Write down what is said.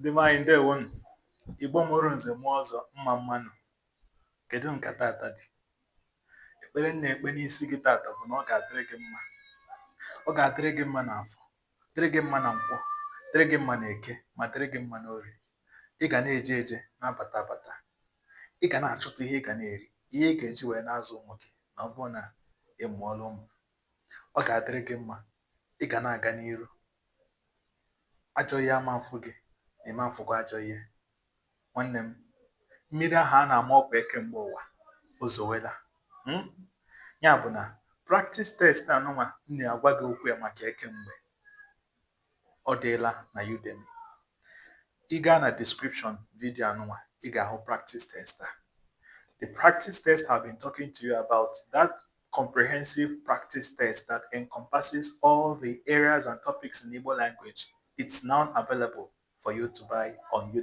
Ndị be anyị, ndewonu. Igbo mụrụ nze mụọ ọzọ, mma mma nụ. Kedu nka tata dị? Ekpere m na-ekpe n'isi gị tata bụ na ọ ga-adịrị gị mma. Ọ ga-adịrị gị mma n'afọ, dịrị gị mma na nkwọ, dịrị gị mma na eke, ma dịrị gị mma n'orie. Ị ga na-eje eje, na-abata abata. Ị ga na-achụta ihe ị ga na-eri, ihe ị ga-eji wee na-azụ ụmụ gị, na ọ bụrụ na ị mụọla ụmụ. Ọ ga-adịrị gị mma. Ị ga na-aga n'iru. Ajọ ihe ama mfụ gị, na ịma mfụkwa ajọ ihe. Nwanne m, mmiri ahụ a na-ama ọkwa kemgbe ụwa o zowela. Ya bụ na practice test anụnwa m na-agwa gị okwu ya maka kemgbe, ọ dịla na Udemy. Ị gaa na description video anụnwa, ị ga-ahụ practice test a. The practice test I've been talking to you about, that comprehensive practice test that encompasses all the areas and topics in Igbo language, it's now available for you to buy on Udemy.